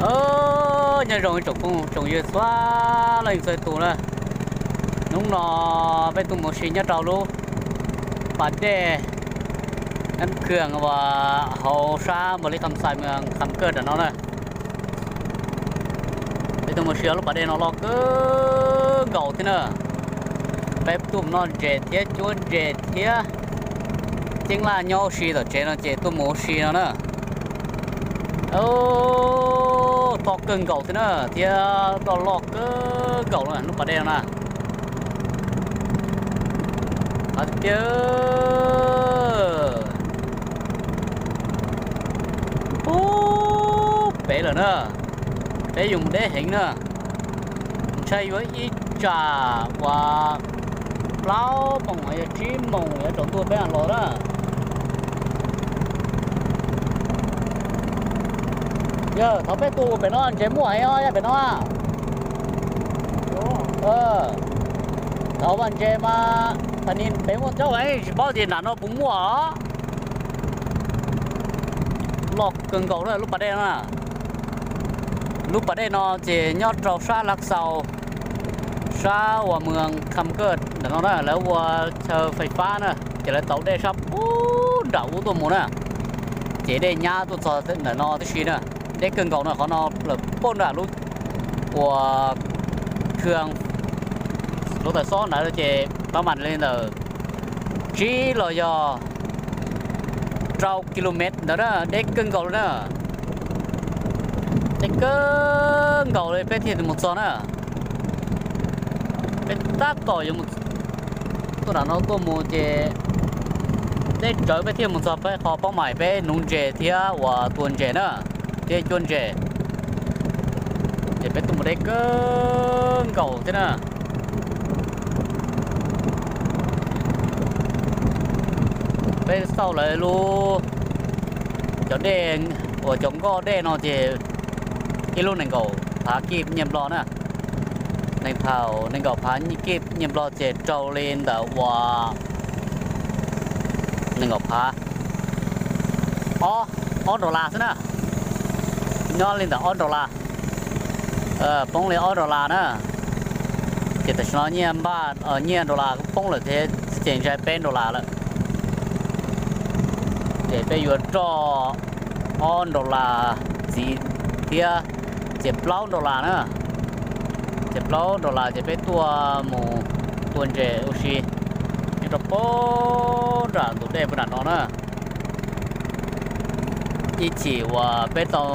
Nyob zoo ib tsoom phooj tsoom ywg txhua leej txhua tus na, hnub no peb tuaj mus ua si nyob rau lub pas dej Nab Khwj uas hauv sab npam li Kham Xais mas Kham Kawj nram no na. Peb tuaj mus ua si lub pas dej no loj kawg nkaus thiab na. Peb tuaj mus noj ntses thiab cuab ntses thiab. Ceeb Laj nyob ua si tom tsev no ces tuaj mus ua si no na. Toj kawg nkaus thiab na, thiab loj loj kawg nkaus lub pas dej no na. Qhov tiag, pub pem lawm na, peb yuav mus deb heev na. Ntshai yuav ib tsam uas plaub moos los yog tsib moos yuav tsaus ntuj peb mam los na. Yog thaum peb tuaj mus pem no ntses muaj heev os, yog pem no. Thaum ntses mas thaum ntawd pem muaj coob heev, tsis paub tias nram no puas muaj os. Loj kawg nkaus na lub pas dej no na. Lub pas dej no ces nyob rau sab Lav Xaus, sab uas moos Kham Kawj ntawm no na, lawv ua chaw fais fab na, ces lawv tau dej sab pub nram ub tuaj mus na, ces dej nyab tuaj txog ntawm no tib si na. Deb kawg nkaus no, qhov no lawm pub nram lub uas khw suav tawm xob ntawd ces pab mam li ntawm tsib los yog rau kilomev ntawd na, deb kawg nkaus li na. Deb kawg nkaus li peb thiaj mus txog na. Peb tab tom yuav mus tuaj nram no tuaj mus ces deb tsawv peb thiaj mus txog peb qhov pab mam peb nuv ntses thiab uas tua ntses na, thiab cuab ntses. Ces peb tuaj mus deb kawg nkaus thiab na. Peb xauj lawv lub, cov dej uas cov nkoj dej no ces ib lub nees nkaum phav kib nyiaj nplog na. Nees thaum nees nkaum phav kib nyiaj nplog ces raug li ntawm uas nees nkaum phav ob, ob dollar xwb na. Nyob li ntawm ob dollar, poob li ob dollar na. Ces tam sim no nyiaj npaj, nyiaj dollar poob lawm thiab, ces ntshai peb dollar lawm. Ces peb yuav roj ob dollar txiv thiab, ces plaub dollar na. Ces plaub dollar ces peb tuaj mus tua ntses ua si nyob rau pem nram ntug dej pem nram no na. Ib chim uas peb tau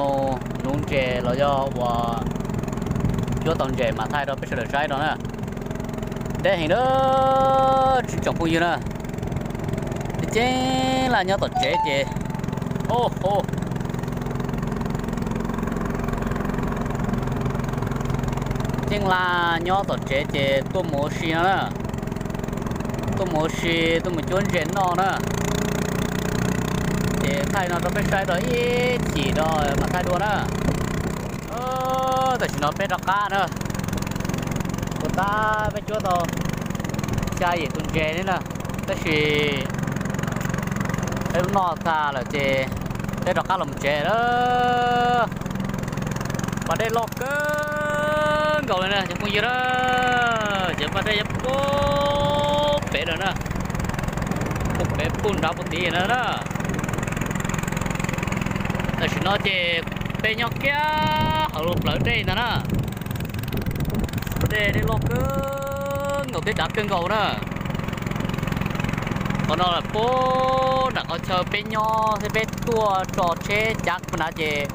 nuv ntses los yog uas cuab tau ntses mas thaij rau peb sawv daws saib no na. Deb heev na, tsoom phooj ywg na. Ces Ceeb Laj nyob tom tsev ces, o ho, Ceeb Laj nyob tom tsev ces tuaj mus ua si no na. Tuaj mus ua si, tuaj mus cuab ntses noj na. Ces thaij no rau peb saib rau ib chim rau mam thaij dua na. Tam sim no peb rov qab na. Puas tab peb cuab tau xya yim tus ntses li na, tab sis peb lub noj tag lawm ces peb rov qab los tsev lawm. Pas dej loj kawg nkaus li na cov phooj ywg na. Ces pas dej yuav pub pem lawm na, pub pem pub nrad pub tid na na. Tam sim no ces peb nyob kiag hauv lub plawv dej ntag na. Dej, dej loj kawg nkaus thiab dav kawg nkaus na. Qhov no pub nram qhov chaw peb nyob thiab peb tuaj tso tsheb cav pem na ces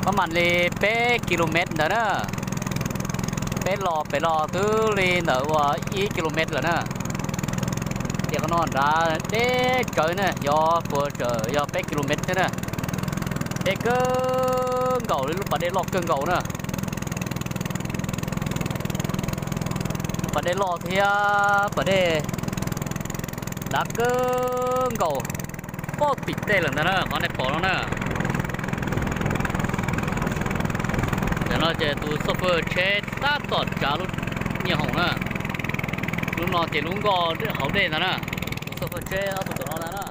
pab mam li peb kilomev ntawd na. Peb los pem los twb li ntawd ua ib kilomev lawm na. Ces qhov no nrad deb tsawv na, yog puas tsawg yog peb kilomev thiab na. Deb kawg nkaus li, lub pas dej loj kawg nkaus na. Pas dej loj thiab pas dej dav kawg nkaus, pob tim tej lawm ntag na, qhov nej pom no na. Tam no ces tus xo fwj tsheb tab tom tsav lub nyiaj hoom na. Lub no ces lub nkoj hauv dej ntag na. Tus xo fwj tsheb ob tug tom no ntag na.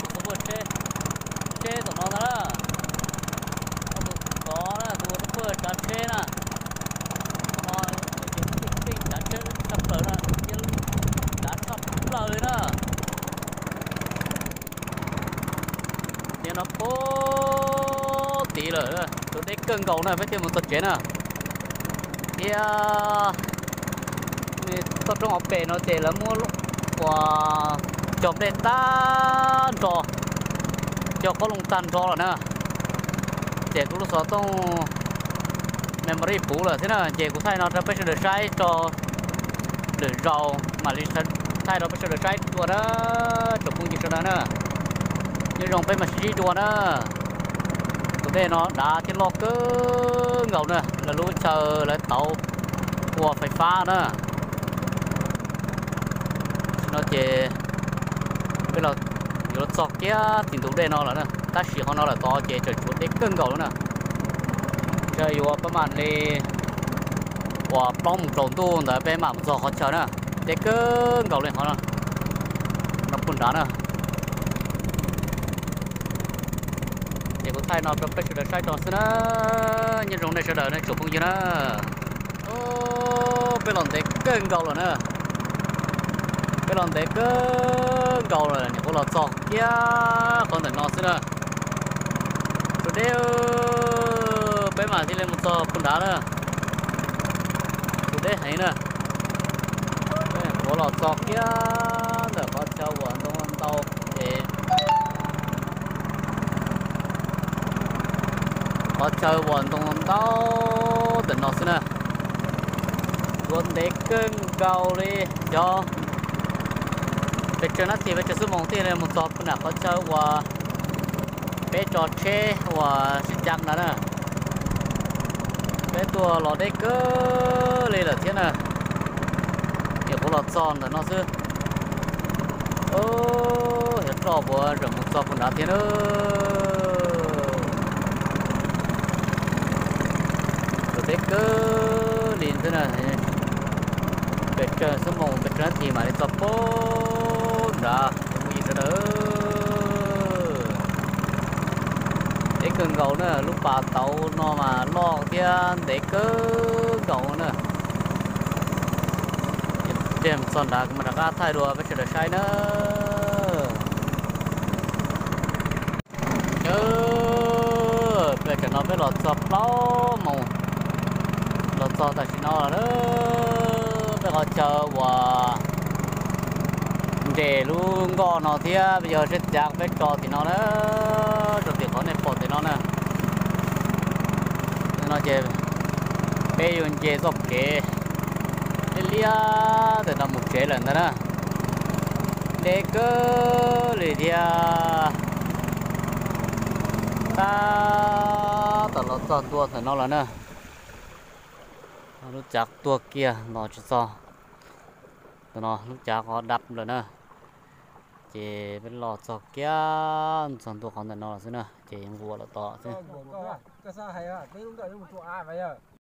Tus xo fwj tsheb, Niaj no puag tid lawm, tsuas deb kawg nkaus na peb thiaj mus txog tsev na. Thiab toj roob hauv pes no ces lawv muab ua cog nplej tag nrho, cog qoob loo tag nrho lawm na. Ces kuv lub xov tooj memory puv lawm thiab na, ces kuv thaij no rau peb sawv daws saib tso. Lwm zaus mam li thaij rau peb sawv daws saib dua na, tsoom phooj ywg sawv daws na. Nyob zoo peb mam sib ntsib dua na. Tus dej no dav thiab loj kawg nkaus na, lawv lub chaw lawv tauv ua fais fab na. Tam sim no ces peb los yuav txog kiag tim ntug dej no lawm na, tab sis qhov no lawm tod ces tseem tshuav deb kawg nkaus lawm na. Ntshe yuav pab mam li uas plaub moos tsaus ntuj ntawd peb mam mus txog qhov chaw na. Deb kawg nkaus li qhov no, no puag nrad na. Ces kuv thaij no rau peb sawv daws saib tso xwb na. Nyob zoo nej sawv daws nej tsoom phooj ywg na. Peb los ntev kawg nkaus lawm na. Peb los ntev kawg nkaus lawm, nyuam qhuav los txog kiag qhov ntawm no xwb na. Tus deb, peb mam thiaj li mus txog puag nrad na. Tus deb heev na. Nyuam qhuav los txog kiag ntawm qhov chaw uas ntoo ntau ces qhov chaw uas ntoo ntau ntawm no xwb na. Ua ntev kawg nkaus li, xyov pes tsawg nab thim pes tsawg xuab moos thiaj li mus txog puag nram qhov chaw uas peb tso tsheb uas sib cav ntawd na. Peb tuaj los deb kawg li lawm thiab na. Nyuam qhuav los txog ntawm no xwb. Xyov roj puas tseem mus txog puag nrad thiab na. Ua ntev kawg li xwb na. Pes tsawg xuab moos pes tsawg nab thim mam li txog puag nrad, tsoom phooj ywg sawv daws. Deb kawg nkaus na, lub pas tauv no mas loj thiab ntev kawg nkaus na. Cia mus txog nrad kuv mam rov qab thaij dua peb sawv daws saib na. Peb tam no peb los txog plaub moos, los txog tam sim no lawm. Peb qhov chaw uas nres lub nkoj no thiab peb yog sib cav peb tso tim no na, tso tim qhov nej pom tim no na. No ces peb yuav nce txoj kev liab liab ntawm no mus tsev lawm ntag na. Deb kawg li thiab. Tab tom los txog ntua ntawm no lawm na. Lub cav tuag kiag los tsis txog. Ntawm no lub cav qhov dab lawm na. Ces peb los txog kiag txog ntua qhov ntawm no lawm xwb na, ces yuav nqua los tod xwb.